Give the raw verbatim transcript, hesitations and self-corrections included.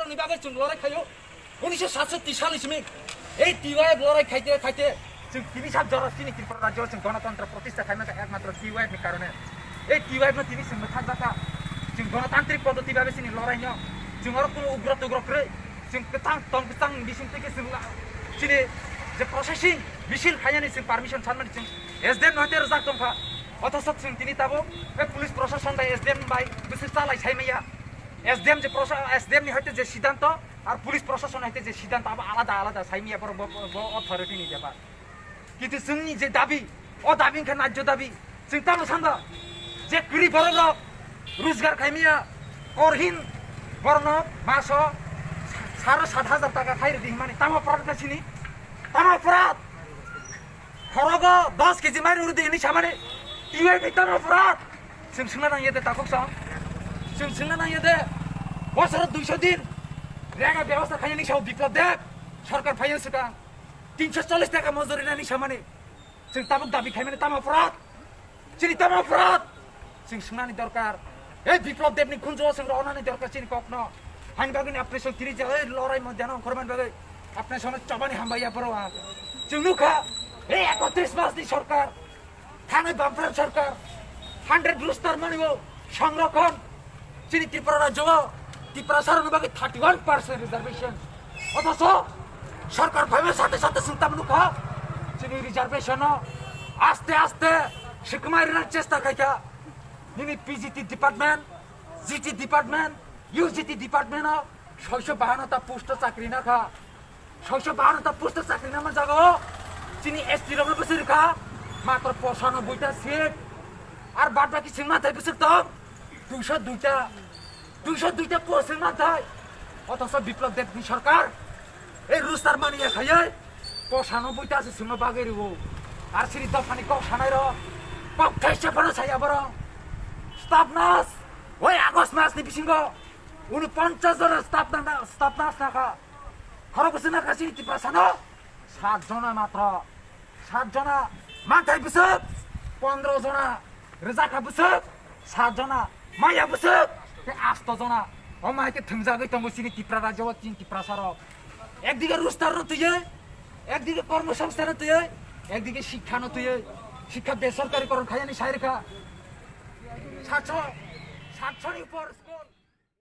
Ni bagwi chwng lorai khaio. Unisho satso tris sal ni simi ei T Y F lorai khaite khaite chwng tini sak jora chini Tripura rajyo chwng ganatantra protista khaimani ekmatro T Y F ni karone. Ei T Y F no tini chwng mwthang jakha. Chwng ganatantrik poddoti bagwi chini lorai no chwng oro kuno ugra tugra kwrwi chwng kwthang tong kwthang bising twi khe chwng la-, chini je processing misil khainani chwng permission sanmani chwng S D M no hoite rwjak tongkha. Othoso chwng tini tabuk ei police proshashan bai S D M bai bwswk chalai saimaya. S D M je prosa-, S D M ni hoite je siddhanto ar police proshashan hoite je siddhanto abo alada alada saimaya borok bo, bo, bo authority ni bepar. Kintu chwngni je dabi, o dabi wngkha najjo dabi. Chwng tamo sanda je kwrwi borok rok rojgar khaimaya korhin borokno maso saro sat hajar taka khai rwdi hinmani tamo aparat kha chini? Tamo aparat? Khorogo dos kg mairum rwdi hinwi samani T Y F ni tamo aparat? Chwng swngna nangya de takhuk song. Chwng swngna nangya de bosoro duiso din rega bebosta khainani sao Biplab Deb sorkar phaiya swkang tinso chollish taka mojori nani samani. Chwng tabuk dabi khaimani tamo aparat? Chini tamo aparat? Chwng swngnani dorkar. Ei Biplab Debni khunjuo chwng rohornani dorkar chini kokno. Haini bagwini apni song tiri je ei lorai mo deno ongkhormani bagwi apni songno chobani hambai ya borok ang. Chwng nukha ei ekotris masni sorkar, thanai Bamfront sorkar, hundred rooster mani o songrokhon. Chini Tripura rajyo o Tiprasa rokni bagwi thirty one percent reservation. Othoso sorkar phaima sate sate chwng tamo nukha chini reservation no aste aste swkmai rwna chesta khaikha. Nini P G T department, G T department, U G T department o soiso bahanno ta post o chakri nakha. Soiso bahanno ta post o chakri nama jaga o chini S T rokno bwswk rwkha matro posanoboi ta seat. Ar bad baki chwng nathai bwswk tong duiso duita, duiso duita post chwng nathai. Othoso Biplab Debni sorkar ei rooster mani ya khaiwi posanoboi ta se chwngno bagwi rwo. Ar chini dophani kok sanai rok kok thaisa phano saya borok. Staff nurse oi August masni bisingo unoponchas jona staff na, staff nurse nakha. Khorok bwswk nakha chini Tiprasano? Sat jona matro. Sat jona manthai bwswk, pondro jona rwjakha bwswk, sat jona maya bwswk, tei asto jona. Omo hai khe thwngjagwi tongo chini Tipra rajyo o chini Tiprasarok. Ekdige rooster no twiwi, ekdige kormosongsthan no twiwi, ekdige shikkha no twiwi, shikkha besorkari koron khaiyani sai rwkha. Satso, satso ni upor.